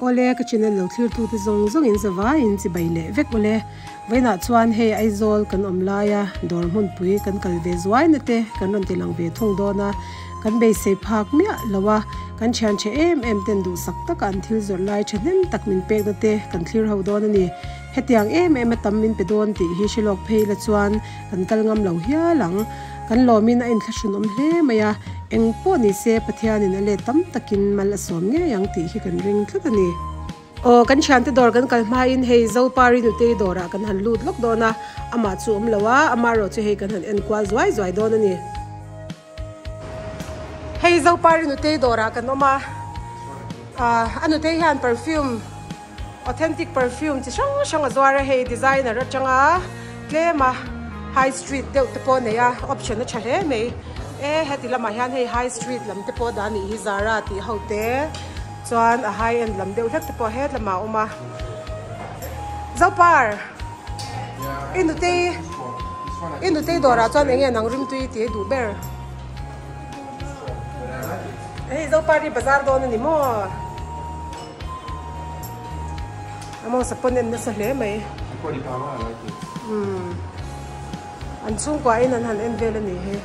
Awle ka channel lo thlir tute zawng zawng in zavai in chibai leh vek awle. Vawiinah chuan hei Aizawl kan awm laia dawr hmunpui kan kal ve zuai na te kan rawn ti lang ve thung dawn a, kan beisei phak miah lo a, kan thian tha em em ten duhsak taka an thil zawrh lai thahnem tak min pek na te kan thlir ho dawn a ni. Hetiang em em a tam min pe dawn tih hi hrilawk phei la chuan kan kal ngam lo hial ang. Kan lawmin a inthlahrunawm hle mai a, eng pawh ni se Pathianin a let tam takin mal a sawm ngei ang tih hi kan ring tlat a ni. Aw, kan thiante dawr kan kal hmain hei Zopari nutei dawrah kan han lut lawk dawn a, amah chu awm lo a, amaherawh chu hei kan han en kual zuai zuai dawn a ni. Hei Zopari nutei dawrah kan awm a, a nutei hian perfume, authentic perfume chi hrang hrang a zuar a, hei designer atanga tlem a high street deuh te pawh a nei a, option a tha hle mai. E heti lamah hian hei high street lam te pawh dah a nih hi Zara tih ho te chuan a high end lam deuh hlek te pawh het lamah a awm a. Zopar i nutei i nutei dawrah chuan eng nge nang rimtui tih a duh ber? Hei Zopar hi bazar dawn a ni maw? A mawsa pawn en nasa hle mai. Umm an chhungkua in an han en vel a nih hi.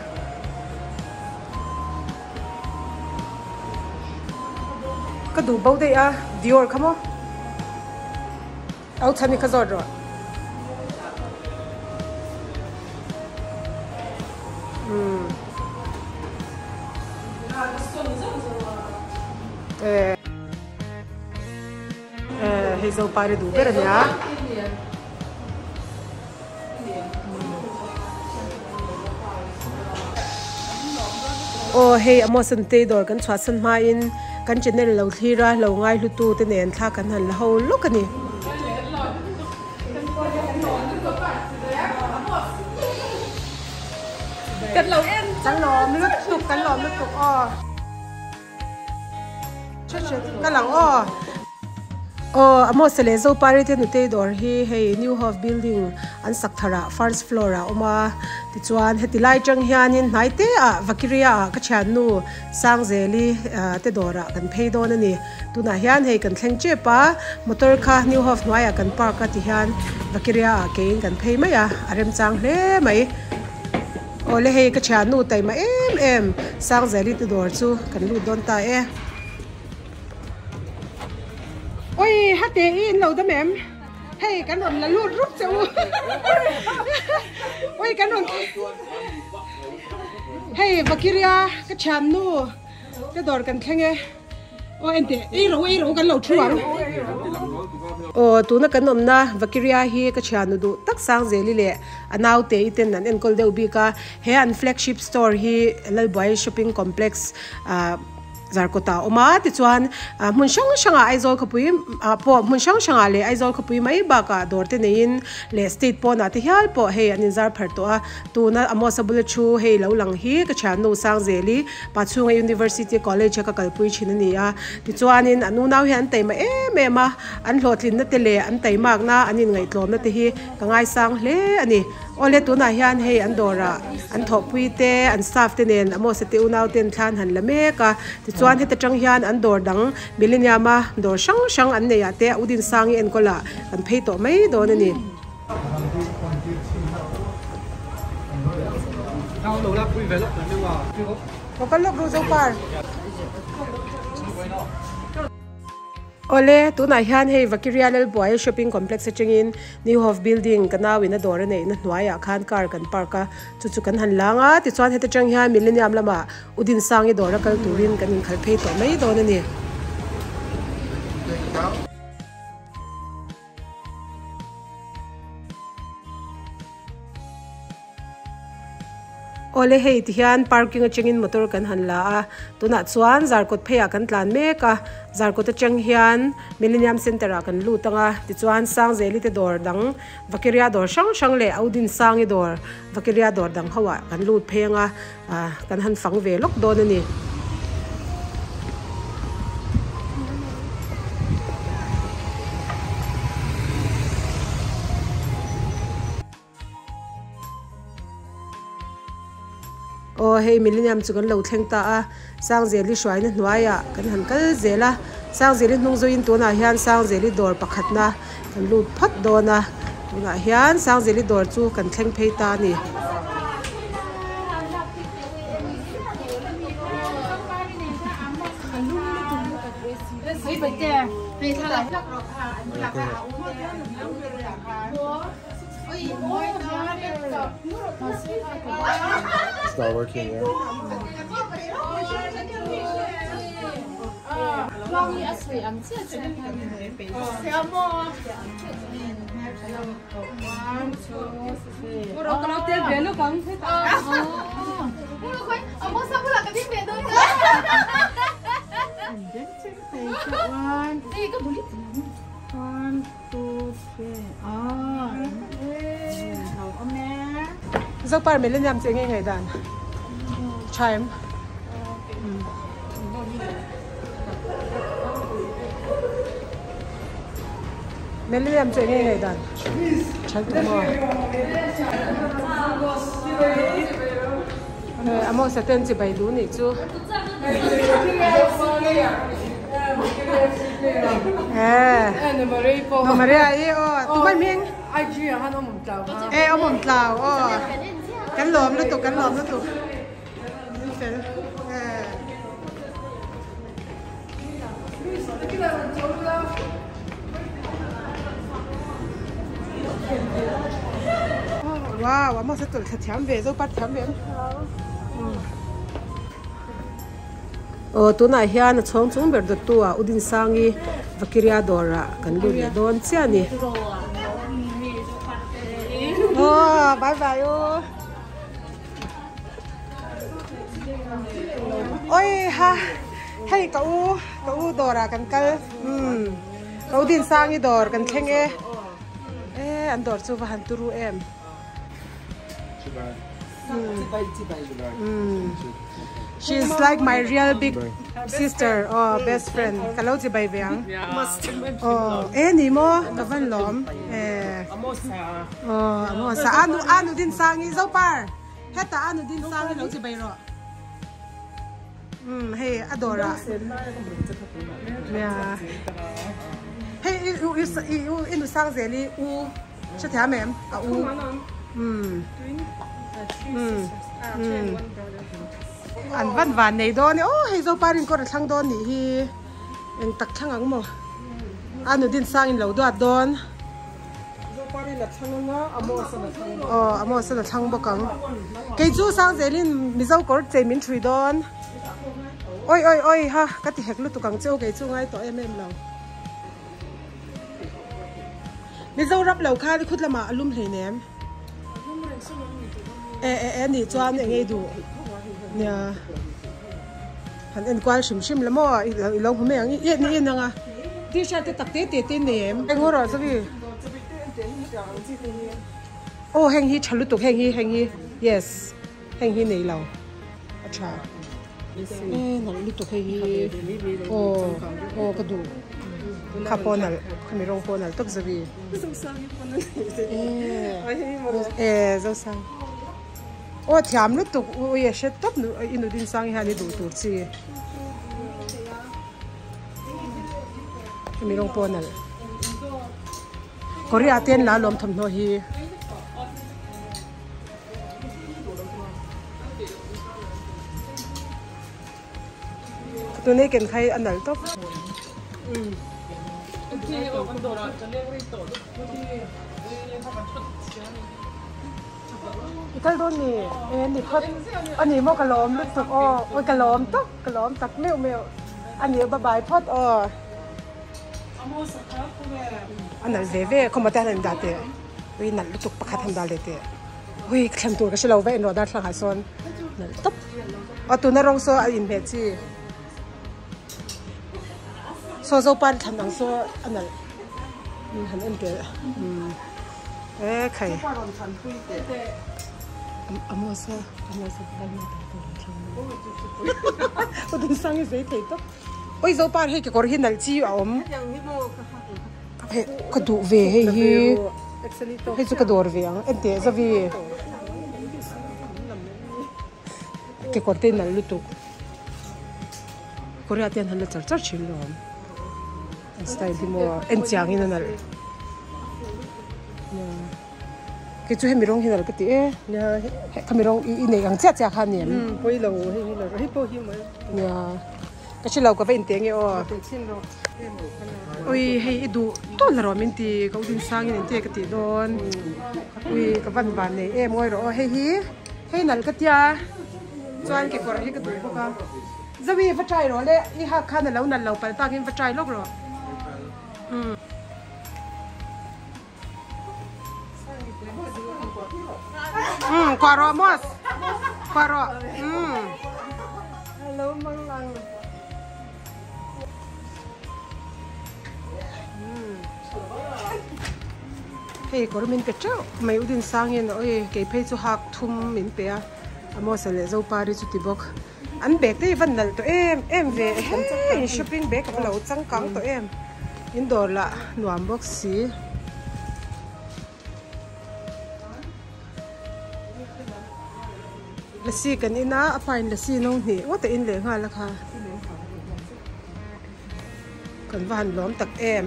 Ka duh bo daih a Dior kha maw? Au chhan i kha zawt rawh. Umm. Eh. Eh, hei zo pare duh ber a nia. Aw hei Amos an tei dawr kan chhuahsan hmain kan channel lo thlir a, lo ngai hlutu te nen thla kan han la ho lawk a ni. Kan lo en Kan lawm lutuk, kan lawm lutuk aw. Ka lang aw. Aw Amos leh Zopari te nutei dawr hi hei New Hope building an sak thar ah first floor ah a awm a tichuan heti lai tang hianin hnai te ah Vakiria ah ka thiannu Sangzeli te dawr ah kan phei dawn a ni tunah hian hei kan thleng tep a motor kha New Hope hnuaiah kan park a ti hian Vakiria ah keiin kan phei mai a a remchang hle mai. Awle hei ka thiannu taima em em Sangzeli te dawr chu kan lut dawn ta e. Oi hate i in lo dam em? Hei kan rawn la lut rup che u. Oi kan rawn Hei Vakiria ka thiannu te dawr kan thleng e. Aw enteh ei ro ei ro kan lo thu ang. Aw tuna kan awmna Vakiria hi ka thiannu duh tak Sangzeli leh a naute i ten an enkawl deuh bik a, he an flagship store hi Lalbuai shopping complex ah Zarkawtah a awm a, tichuan hmun hrang hrangah Aizawl khawpui ah pawh hmun hrang hrangah leh Aizawl khawpui mai bakah dawr te neiin leh state pawnah te hial pawh hei an inzar pharh tawh a, tuna Amos-a bula thu hei lo lang hi ka thiannu Sangzeli Pachhunga University College a ka kalpui thin a ni a, tichuanin an unau hian an taima em em a, an hlawhtlinna te leh an taimakna an inngaihtlawmna te hi ka ngaisang hle a ni. Awle tunah hian hei an dawrah an thawhpui te, an staff te nen Amos-a te unau ten thlan han la mek a, tichuan heta tang hian an dawr dang Millennium a dawr hrang hrang an neih ah te a Udinsangi enkawl ah kan phei tawh mai dawn a ni. Awle, tunah hian hei Vakiria Lalbuai shopping complex atangin New Hope building ka nau in a dawr a neihna hnuaiah khan car kan park a, chu chu kan han lang a, tichuan heta tang hian Millennium lamah Udinsangi dawr a kal turin kan inkhalh phei tawh mai dawn a ni. Awle hei ti hian parking atangin motor kan han la a, tunah chuan zarkawt pheiah kan tlan mek a, zarkawt atang hian Millennium Centre ah kan lut ang a, tichuan Sangzeli te dawr dang Vakiria dawr hrang hrang leh Audinsangi dawr Vakiria dawr dang ho ah kan lut phei ang a. Ah kan han fang ve lawk dawn a ni. Aw hei Millennium chu kan lo thleng ta a, Sangzeli hruaina hnuaiah kan han kal zel a. Sangzeli hnung zuiin tunah hian Sangzeli dawr pakhatna kan lut phawt dawn a tunah hian Sangzeli dawr chu kan thleng phei ta a ni. It's not working yeah. Zopar Millennium chu enge ngaih dan tha em? Millennium chu enge ngaih dan tha lutuk maw? Amos-a ten chibai duh nih chu. Maria i aw tumai hming e awm awm tlau aw kan lawm lutuk kan lawm lutuk fel e wow a masa tawlh thla thiam ve zo pat thiam ve Aw tunah hian a chhawng chung ber dawttu ah Udinsangi Vakiria dawrah kan lut leh dawn chiah a ni. Aw bye bye aw. Oi ha hei ka u ka u dawrah kan kal umm ka Udinsangi dawr kan thleng e e an dawr chu va han turu em. She is like my real big sister oh best friend ka lo chi bai ve ang oh e ni maw ka van lawm e oh amo sa anu anu din sangi zopar heta anu din sangi lo chi bai rawh um hei a dawr ah nia hei i u i u i nu sang zel i u Hrethiam em? A u. Umm. Umm. Umm. An van van nei dawn e. Aw hei Zopa rin kawr a thlang dawn nih hi. Eng tak thlang ang maw? A nu din sang in lo duat dawn. Zopa rin a thlang anga Amos a thlang bawk. Aw Amos a thlang bawk ang. Kei chu sang zelin Mizo kawr chei min thui dawn. Oi oi oi ha ka ti hek lutuk ang che u kei chu ngai tawh em em lo. Mizoram lo khan khut lamah a lum hleinem. E e e nih chuan eng ei duh nia han en kual hrim hrim la maw i lo hmu mai ang i ni in anga t-shirt te tak te te te nei em. Eng haw rawh Zovi. Aw heng hi tha lutuk heng hi heng hi yes heng hi nei lo a tha. E nalh lutuk hei hi aw aw ka duh kha pawh nalh khami rawng pawh nalh tawp zawi e zosang aw thiam lutuk ui a hre tawp i nu dinsang hian i duh tur chi khami rawng pawh nalh korea te an la lawm thawmhnaw hi. Tunei ken khai a nalh tawp. I kal dawn ni e ni phawt a ni maw ka lawm lutuk aw awi ka lawm tawp ka lawm tak meuh meuh a ni bye bye phawt aw a nalh ve ve khawmaw te han indah teh. Ui nalh lutuk pakhat han dah leh teh. Ui ka thlen tur ka hre lo va enrawh darthlalang ah sawn nalh tawp. Aw tuna rawng saw a inhmeh chi. Saw zo pan thlan ang saw a nalh. Um han en tel. Um e khai. Amosa amosa Udun sang i zei thei tawp. Ui zo par hei kekawr hi nalh chi a awm. Hei ka duh ve hei hi hei chu ka dawr ve ang enteh zavi kekawr te nalh lutuk korea te an han la char char thin lo awm. An style hi maw en chiang in a nalh kei chu hemi rawng hi nalh ka ti e khami rawng i neih ang chiah chiah kha a ni em nia ka hre lo ka va inte nge aw ui hei i duh tawn rawh min ti ka u Dinsangin engti ka tih dawn ui ka van van nei em ngawi rawh aw hei hi hei nalh ka tia chuan kekawr hi ka duh bawk a. Zoe va try rawh le, i hak khan a lo nalh lo palh takin va try lawk rawh. Umm. Umm kuah rawh Amos, kuah rawh. Umm. Hello Manglang. Hei kawr min pe teuh mai u Dinsangin oi kei phei chu hak thum min pe a, Amosa leh Zopari chu ti bawk. An bag te hi van nalh tawh em em ve hei shopping bag a va lo changkang tawh em in dawr lah nuam bawk si. Lasi kan in a a pa in lasi no hnih ngawt a in leh nghal a kha kan va han lawm tak em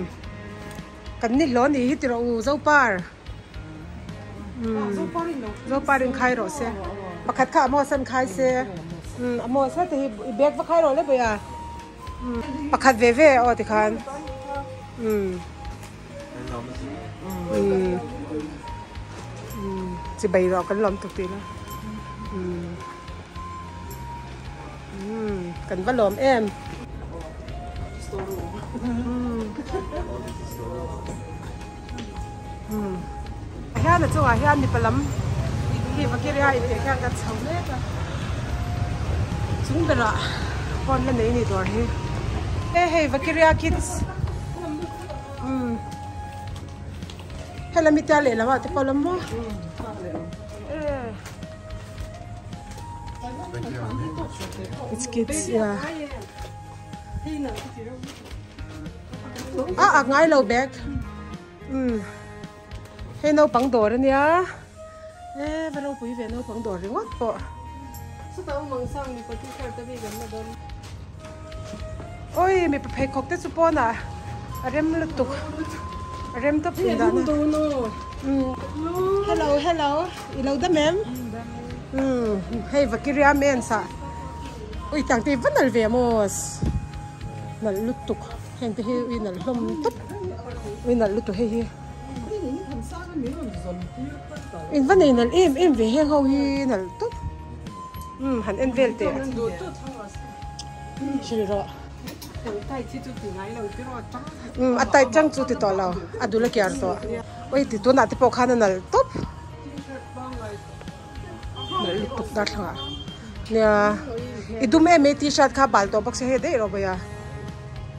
kan ni hlawh a nih hi tiraw u Zopar. Zopa rin khai rawh se pakhat kha Amos an khai se Amos heti hi i bag va khai rawh le bawih a pakhat ve ve aw tikhan chi bai rawh kan lawm tuk tih na kan va lawm em. Hian a chungah hian mipa lam hi Vakiria intih khian kan chho mek a, chung berah phone la nei ni dawr hi e hei Vakiria kids umm helami tia lehlam ah te pawh la maw it's kids yeah a ak ngai lo bag umm hei naupang dawr ania e va ropui ve naupang dawr ringawt pawh oi mipa pheikhawk te chu pawnah a rem lutuk a rem tawp thin dan a umm hello hello i lo dam em umm hei vakiria mens ah ui tang te hi va nalh ve maw. Nalh lutuk heng te hi ui nalh hlawm tawp ui nalh lutuk hei hi in va nei nalh em em ve heng ho hi nalh tawp umm han en vel teh hrilh rawh umm a tight chang chu ti tawh lo a dul a kiar tawh ui ti tunah te pawh khan a nalh tawp. Nalh lutuk darthlangah nia i dum em mai t-shirt kha bal tawh bawk se hei daih rawh bawih a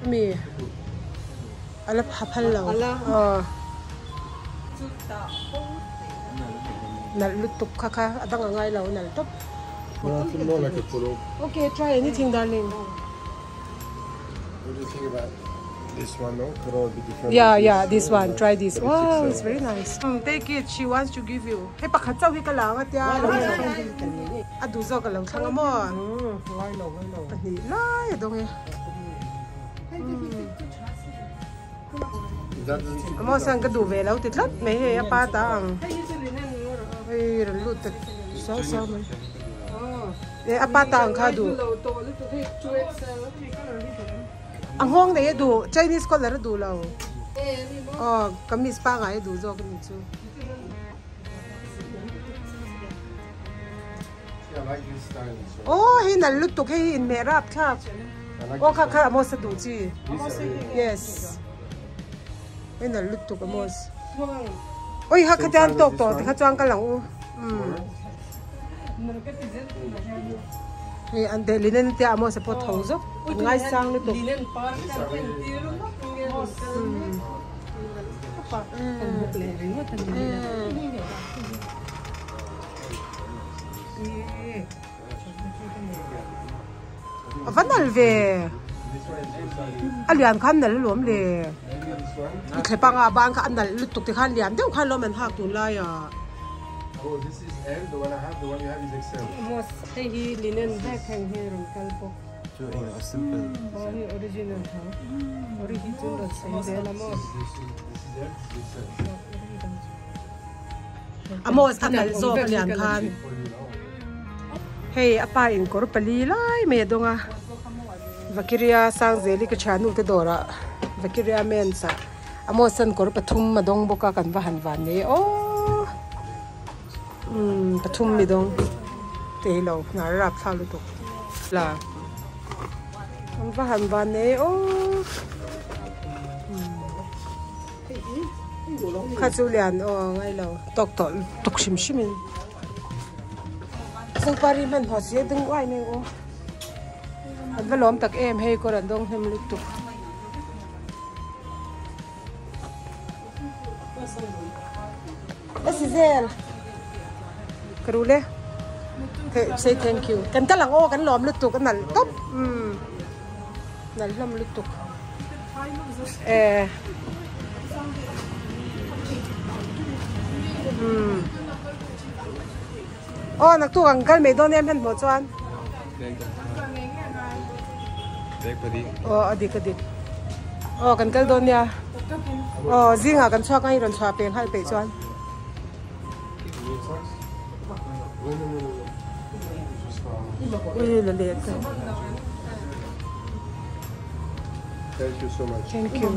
ami ala ha phal lo aw nalh lutuk kha kha a dang a ngai lo nalh tawp okay try anything darling. What do you think about this one no? Could all be different. Yeah, yeah, this one. Try this. Wow, it's very nice. Mm, take it. She wants to give you. Hei pakhat chauh hi ka la ang a tia. A duh zawk a lo thlang a maw? Lai lo, lai lo. Pahnih lai a dawng e. Amo san ka duh ve lo ti tlat mai hei a pa ta ang. Hei rawn lut ta sau sau mai. E a pa ta ang kha duh. A nghawng nei a duh Chinese collar a duh lo. Aw kamis pangai a duh zawk a nih chu. Aw hei nalh lutuk hei hi inhmeh rap thlak. Aw kha kha Amos a duh chi. Yes. Hei nalh lutuk Amos. Oi ha khatian tawk tawh tikha chuan ka lang u. Umm. Hei an deh linen tia Amos a pawh tho zawk. An ngaisang lutuk. A va nalh ve a lian khan nalh alawm le i thlep anga a ban kha a nalh lutuk te khan lian deuh khan lawm an hak tun lai ah. Chu eng a simple. Aw hei original tho. Ori hi chu rawn sawi zel a maw. Amos a nalh zawk a lian khan. Hei a pa in kawr pali lai mai a dawng a. Vakiria Sangzeli ka thiannu te dawrah Vakiria Men's ah Amos an kawr pathum a dawng bawk a kan va han van nei e aw. Umm pathum mi dawng tei lo hnar rap thlak lutuk la an va han van nei e aw kha chu lian aw ngai lo tawk tawh tuk hrim hrim in zopari hmanhmawh si a ding uai mai ang aw an va lawm tak em hei kawr an dawng hnem lutuk. Zel ka ru le say thank you kan kal ang aw kan lawm lutuk a nalh tawp umm nalh hlawm lutuk eh umm aw naktuk ang kal mai dawn em hmanhmawh chuan aw a dik a dik aw kan kal dawn nia aw zingah kan chhuak ang i rawn chhuah peng nghal peih chuan. Thank you so much. Thank you.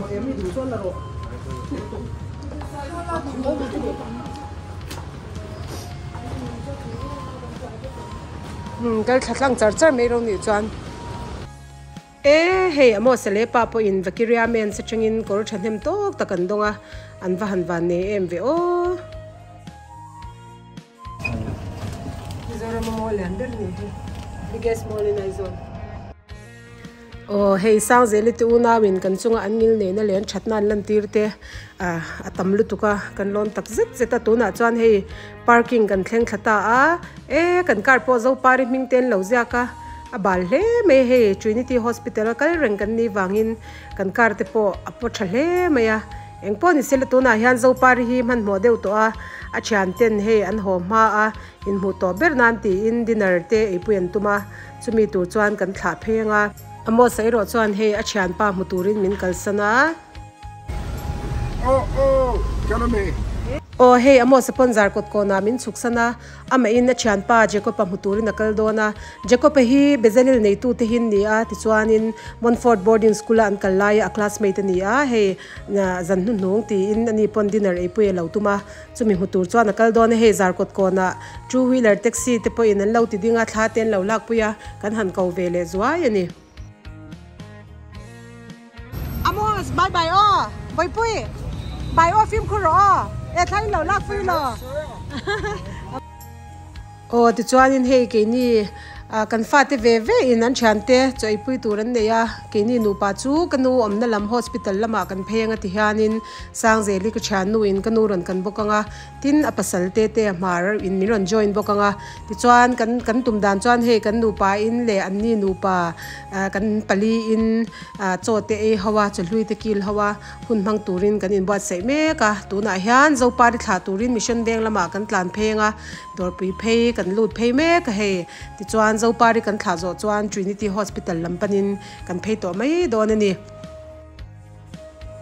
Hmm, kal thla tlang char char mai ro nih chuan. E hei Amos leh pa pawhin Vakiria Mens atangin kawr thahnem tawk tak an dawng a, an va han van nei em ve aw. Mizoram a mall lian ber ni hi, biggest mall in Aizawl. Aw hei Sangzeli te unauin kan chunga an ngil neihna leh an thatna an lantir te ah a tam lutuk a, kan lawm tak zet zet a, tunah chuan hei parking kan thleng thla ta a, e kan car pawh Zopari hming te an lo ziak a, a bal hle mai a hei Trinity Hospital a kal reng kan nih vangin kan car te pawh a paw tha hle mai a, eng pawh ni sela tunah hian Zopari hi hmanhmawh deuh tawh a, a thian ten hei an haw hma a, inhmuh tawh ber nan tiin dinner te eipui an tum a. Chumi tur chuan kan thlah phei ang a. Amos erawh chuan hei a thianpa hmu turin min kalsan a. Aw aw ka la me. Aw hei Amos a pawn zar kawt kawnah min chhuksan a. Amahin a thianpa Jacob-a hmu turin a kal dawn a. Jacob-a hi Bezalel neitute hi an ni a, tichuanin Montfort Boarding School-a an kal laia a classmate a ni a. Hei zan hnuhnung tiin ani pawn dinner eipui a lo tum a. Chumi hmu tur chuan a kal dawn a, hei Zarkawt kawnah two wheeler taxi te pawhin an lo ti ding a, thla te an lo lakpui a, kan han ko ve leh zuai a ni. Amos, bye bye aw, Bawihpui, bye aw fimkhur rawh aw, e thla in lo lakpui law. Aw tichuanin hei keini kan fate ve ve in an thiante chaw eipui tur an nei a, keini nupa chu ka nu awmna lam hospital lamah kan phei anga ti hianin Sangzeli ka thiannu in ka nu rawn kan bawk anga tin a pasal te te a hmar in min rawn join bawk anga tichuan kan kan tum dan chuan hei kan nupa in leh anni nupa kan pali in chaw te ei ho a chawhlui te kil ho a. Hun hmang turin kan inbuatsaih mek a, tunah hian Zopari thlah turin Mission Veng lamah kan tlan pheng a, dawrpui phei kan lut phei mek a hei. Tichuan Zopari kan thlah zawh chuan Trinity Hospital lam panin kan phei tawh mai dawn a ni.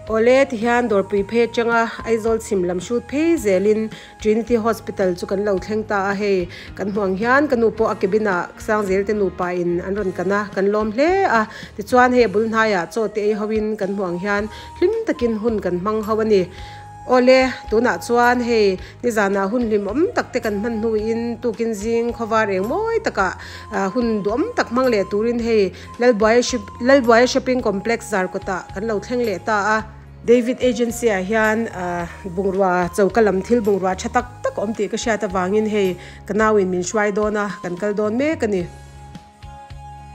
Awle tihian dawrpui phei atanga Aizawl chhim lam hrut phei zelin Trinity Hospital chu kan lo thleng ta a, hei kan hmuh ang hian ka nu pawh a cabin ah Sangzel te nupa in an rawn kan a, kan lawm hle a, tichuan hei a bul hnaiah chaw te ei ho in kan hmuh ang hian hlim takin hun kan hmang ho a ni. Awle, tunah chuan hei nizanah hun hlimawm tak te kan hman hnuin tukin zing khawvar eng mawi takah hun duhawm tak hmang leh turin hei Lalbuaia Lalbuaia Shopping Complex Zarkawtah kan lo thleng leh ta a. David Agency ah hian bungrua choka lam thil bungrua tha tak tak awm tih ka hriat avangin hei ka nau in min hruai dawn a, kan kal dawn mek a ni.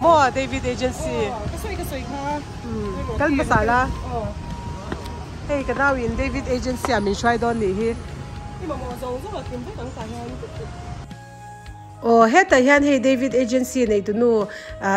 Maw David Agency. Ka sawi ka sawi kha. Kal hmasa la. Hei ka nau in David Agency ah min hruai dawn nih hi. I mamawh zawng zawng a kim vek ang tah hian. Aw hetah hian hei David Agency neitunu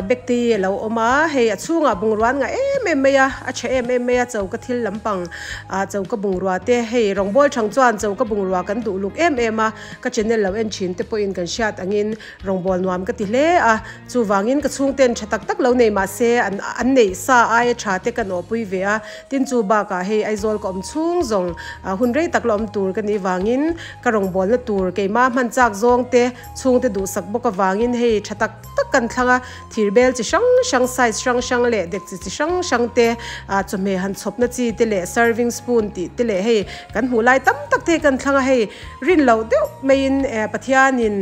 Bektei a lo awm a, hei a chhungah bungrua an ngah em em mai a, a tha em em mai a choka thil lampang ah choka bungrua te hei rawngbâwl thang chuan choka bungrua kan duh luk em em a, ka channel lo en thin te pawhin kan hriat angin rawngbâwl nuam ka ti hle a, chuvangin ka chhungten tha tak tak lo nei mah se an an neih sa aia tha te kan awhpui ve a, tin chu bakah hei Aizawl ka awm chhung zawng hun rei tak la awm tur ka nih vangin Ka rawngbawlna tur keimah hman chak zawng te, chhungte duhsak bawk avangin hei tha tak tak kan thlang a, thirbel chi hrang hrang, size hrang hrang leh dekchi chi hrang hrang te, chawhmeh han chhawpna chi te leh serving spoon tih te leh hei kan hmuh lai tam tak te hi kan thlang a, hei rin loh deuh maiin Pathianin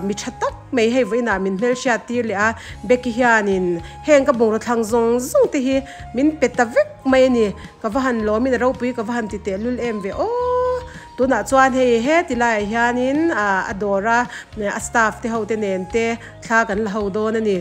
mi tha tak mai hei vawiinah min hmelhriat tir leh a, Becky hianin heng ka bungraw thlang zawng zawng te hi min pe ta vek mai a ni, ka va han lawmin a ropui ka va han ti tehlul em ve aw. Tunah chuan hei heti laiah hianin a dawr a, a staff te ho te nen te thla kan la ho dawn a ni.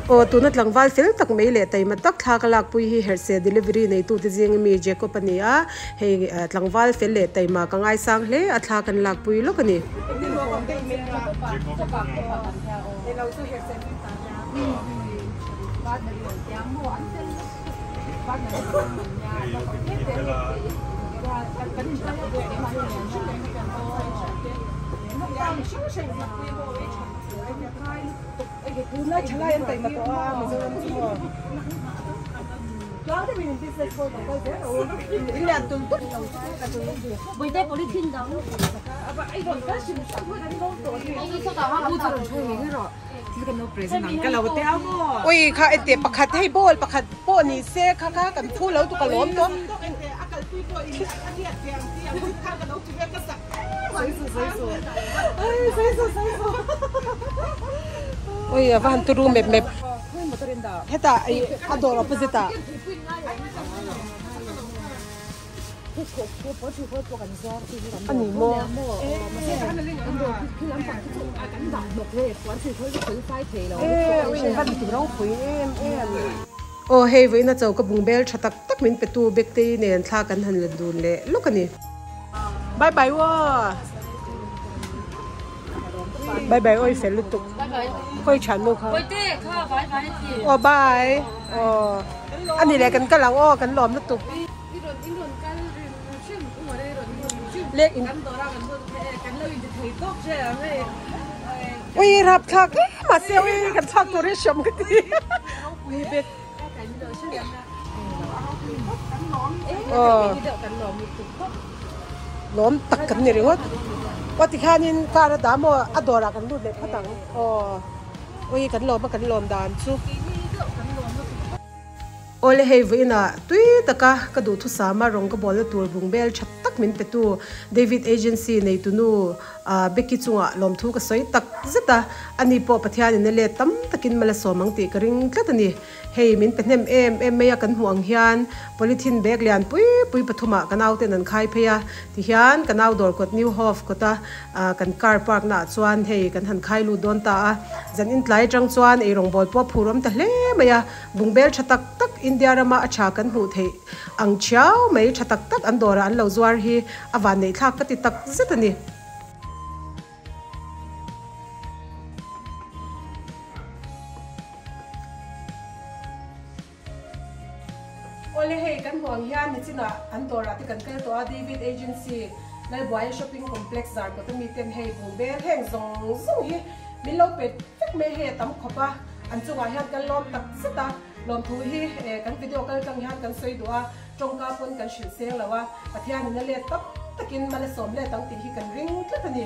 Aw tuna tlangval fel tak mai leh taima tak thla ka lakpui hi herhse delivery neitute zing ami Jacob a ni a, hei tlangval fel leh taima ka ngaisang hle a thla kan lakpui lawk a ni. Ui kha ente pakhat hei ball pakhat pawh ni se kha kha kan phu lo tu ka lawm tawh. Ui a va han turu mep mep hetah a dawr opposite ah. A ni maw? Aw hei vawiin a choka bungbel tha tak tak min petu Bektei nen thla kan han la dun leh lawk a ni. Bye bye aw. Bye bye awi fel lutuk. Khawi thian nu kha. Aw bye. Aw a ni leh kan kal ang aw kan lawm lutuk. Ui rap thlak em mahse ui kan chhuak tur hi hriam ka ti. Ui bek. Aw lawm tak kan ni ringawt. Aw tikhianin car a dah maw a dawrah kan lut leh phawt ang. Aw ui kan lawm a kan lawm dan chu. Awle hei vawiinah tui taka ka duhthusama rawng ka bawlna tur bungbel tha tak min petu David Agency neitunu Becky chungah lawmthu ka sawi tak zet a, ani pawh Pathianin a let tam takin mal a sawm ang tih ka ring tlat a ni. Hei min pe hnem em em mai a kan hmuh ang hian polythene bag lian pui pui pathumah ka nauten an khai phei a, tihian ka nau dawr kawt New Hof kawta kan car park naah chuan hei kan han khai lut dawn ta a, zan intlai atang chuan eirawngbawl pawh a phur awm ta hle mai a. Bungbel tha tak tak India rama a tha kan hmuh theih ang thiau mai tha tak tak an dawrah an lo zuar hi a vanneih thlak ka ti tak zet a ni. Awle hei kan hmuh ang hian nichinah an dawrah te kan kal tawh a David Agency Lalbuaia Shopping Complex Zarkawt ami ten hei bungbel heng zawng zawng hi min lo pe vek mai hei a tam khawp a. An chungah hian kan lawm tak zet a. Lawmthu hi kan video kal tlang hian kan sawi duh a, tawngka pawn kan hrilh seng lo a, Pathianin a let tam takin mal a sawm let ang tih hi kan ring tlat a ni.